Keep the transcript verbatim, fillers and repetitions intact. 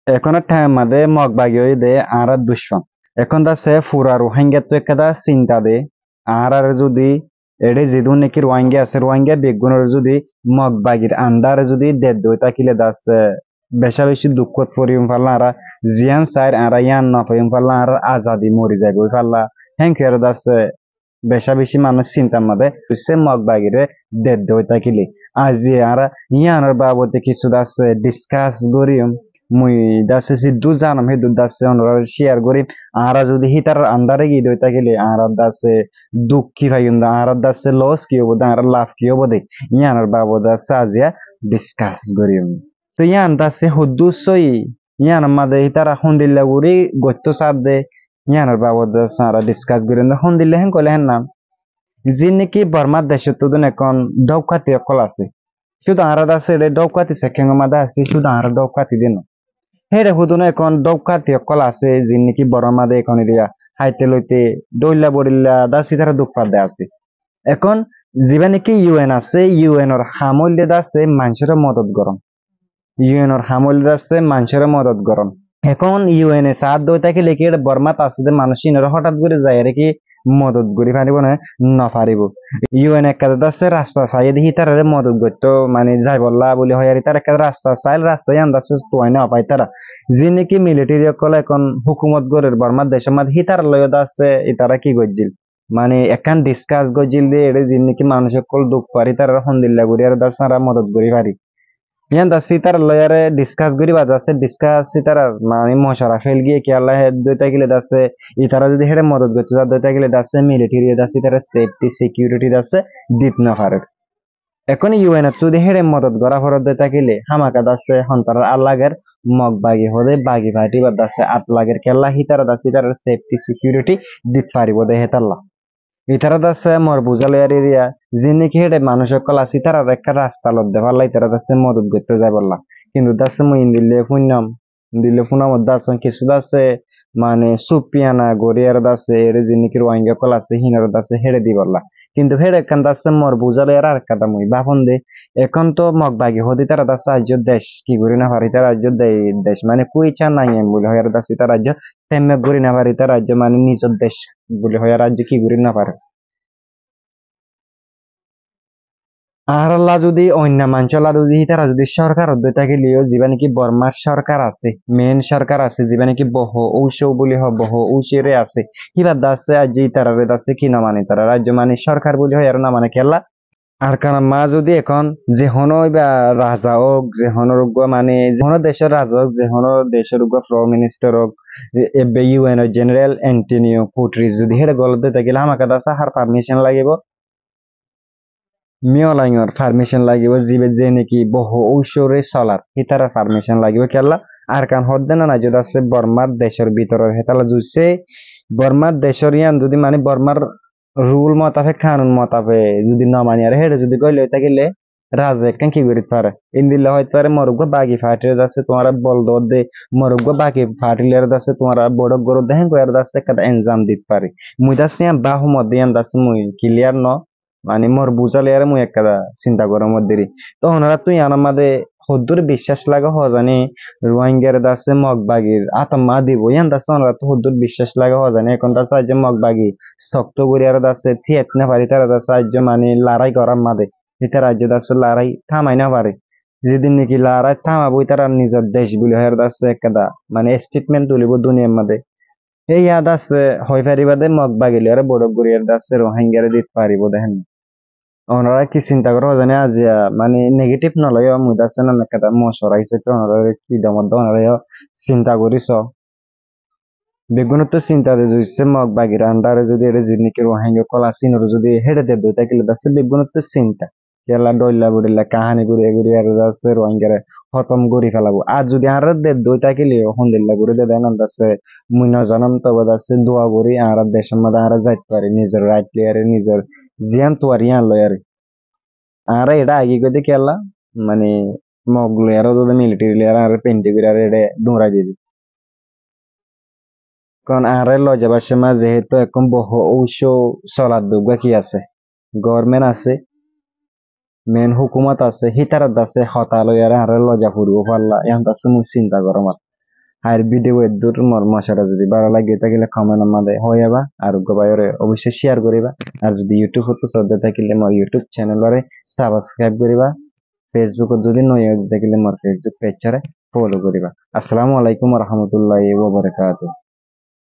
Ekónor thaim ot de Mog bagi óiye de añárar ducmon. Ekón de asé fura Ruáingattu ekká de sinta de, añárare zudi eçé zedún niki Ruáinga asé, Ruáinga beggúnore zudi Mog bagir andare zudi dedde ói tákile de asé becá becí dukkót foriyum falla añára, ziyán sair añára yían no faiyum falla, añárar azadi mori zaiboi falla, hénke ar de asé becá becí manúic sintar mazé, tuissé Mog bagire dedde ói tákile. Aijja añára yíanor babote kissú de asé diskas goríyum. Mui de asé ziddúr zanom héddur de asé onorare cíyar goríyum. Añára zudi hítarar andare giyé de ói tákile añára de asé duk ki faiyum de, añára de asé los ki óibo de, añára laf ki óibo de, yíanor babote de asé aijja diskas goríyum. Toi yían de asé hoddúr sóiyi, yíanor mazé hítara hondilla gorí goittó sádde, yíanor babote de asé añára diskas goríyum de, hondilla héen hoilé héen na. Ziín niki Bormár decóttu dun ekón dhóukkati ókkol asé. Cúdu añára de asé eçé dhóukkati sekkengor mazé así, cúdu añára dhóukkati de no. Héçe húduna ekón dhóukkati ókkol asé, ziín niki Bormár mazé ekón eriya háite loite dhóilla boçilla de asé, ítara duk fadde asé. Ekón zibá niki U N asé, U N or ham óilde de asé maincóre modot gorón. U N or ham óilde de asé maincóre modot gorón. Ekón U N e saádde ói tákile ki eçé Bormát asé de manúic ínore hótat gorí zaiyaré ki modot gorí faribó né? No faribó. U N e ekká de asé rasta saiyé de hítarare modot goittó, mani zaibolla buli hoiyaré ítara ekká rasta sail, rasta yían de asé tuwai no fai ítara. Ziín niki militeri ókkol ekón húkumot gorér Bormár decór mazé, hítarar lói de asé ítara ki goijjíl? Mani ekkán diskas goijjíl de, eçé ziín niki manúic ókkol duk far, ítarare hondilla gorí ar de asé añára modot gorí fari. Yían de asé ítarar lói ar diskas gorí bade asé, diskas ítarar mani mocora fél giyé, kiyólla hédde ói tákile de asé ítara zudi héçe modot goittó zadde ói tákile de asé militeri de asé ítara sefti, sekiuriti de asé dit no farer. Ekón U N ottu zudi héçe modot gorá foredde tákile hámaka de asé hontarar ar lager, Mog bagi hoó de bagi fati ba de asé at lager, kiyólla hítara de asé ítarar sefti, sekiuriti dit faribó de hétalla. Ítara de asé mor buzá loiyaré eriya, ziín niki héçe manúic ókkol asé, ítarar ekká rasta lodde falla ítara de asé modot goittó zaibolla. Kintu de asé mui endilla fúinnom, endilla fúnamot de asé, kissú de asé, mani, súpiyana gorí ar de asé, eçé ziín niki Ruáinga ókkol asé, híinore de asé héçe dibolla. Kintu héçe ekkán de asé mor buzá loiyaré ar ekká de mui báfon de, ekón to Mog bagi hoó de ítara de asé aijjó dec ki gorí no fare, ítara aijjó de-, dec mani kuica naiyem buli hoiyaré de asé ítara aijjó temmek gorí no fare, ítara aijjó mani nizor dec buli hoiyaré aijjó ki gorí no fare. Añáralla zudi oinno maincólla zudi hítara zudi sórkar ódde tákile yó, zibá niki Bormár sórkar asé, mein sórkar asé, zibá niki Boho Uco buli hoó, Boho Ucire asé, híba de asé aijjó ítarare de asé ki no mane, ítarare aijjó mani sórkar buli hoiyaré no mane kiyólla. Arkanor mazé zudi ekón ze honó íba raza ók, ze honó uggúa mani, ze honó decór raza ók, ze honó decór uggúa Prime Minister ók, e-, ebbe U N or General Antonio Guterres zudi héçe golodde tákile hámaka de asé hár parmicon lagibó. Min Aung Hlaing or parmicon lagibó, zibe ze niki Boho Ucore solar, hítarar parmicon lagibó. Kiyólla Arkan hoó de na, aijjó de asé Bormár decór bútore, hétalla zuicce Bormár decór yían zudi mani Bormár rul motafek, kanun motafek zudi no mani ar héçe zudi goille ói tákile raza ekkán ki gorí fare? Endilla hoói fare, mor uggúa bagi fatire de asé tuáñra bol dódde, mor uggúa bagi fatire de asé tuáñra boiṭók goródde, héen gorí ar de asé ekká de enzam dit fare. Mui de asé yían báfon de, yían de asé mui kiliyar no, mani mor buzá loiyaré mui ekká de sinta gorómot deri. Tó onoráttu yíanor mazé hoddúr biccác lage hoó zani, Ruáingare de asé Mog bagir átor mazé dibou, yían de asé onoráttu hoddúr biccác lage hoó zani. Ekón de asé aijjó Mog bagi sokto gorí ar de asé tíyat no fare, ítara de asé aijjó mani larái gorár mazé, ítara aijjó de asé larái támai no fare. Zedin niki larái támabou, ítara nizor dec buli hoiyaré de asé ekká de mani estitment tulibó duniyar mazé. Héiya de asé hoi faribá de Mog bagi loiyaré boiṭók gorí ar de asé Ruáingare dit faribó de héen. Onorá ki sinta goró zani, aijja mani negative no loiyó, mui de asé nan ekká de mocora hísabe onoráre ki dómot de, onorá yó sinta gorí soó. Beggúnottu sinta de zuicce Mog bagir andare zudi eçé zedin niki Ruáinga ókkol asé, ínore zudi héçe dedde ói tákile de asé beggúnottu sinta. Kiyólla dhoilla boçilla kahani gorí gorí ar de asé Ruáingare hótom gorí felabou. Ar zudi añára dedde ói tákile yó hondilla gorí dede, yían de asé mui no zanom, tobe de asé dua gorí añára decór mazé añára zait fari, nizor rait loiyaré, nizor ziyán tuwar yían loiyaré. Añára eçé agi goidé kiyólla, mani Mog loiyaré, militeri loiyaré añára pendi gorí ar eçé dhuñrai diyé. Kon añára loizabar cómot zehétu ekkán Boho Uco solar de uggúa ki asé, gormen asé, mein húkumot asé, hítarar de asé hotá loiyaré añára loiza foribó falla, yían de asé mui sinta gorómot. Ar video eddur mor mocuwara zodi bála lage tákile comment or maze hoiba, ar uggwá báiyoré oboicco share goriba. Ar zodi YouTube ottu sodde tákile mor YouTube channel ore subscribe goriba. Facebook ot zodi noya tákile mor Facebook page ore follow goriba. Assalamu alaikum wa rahmatullahi wa barakatuh.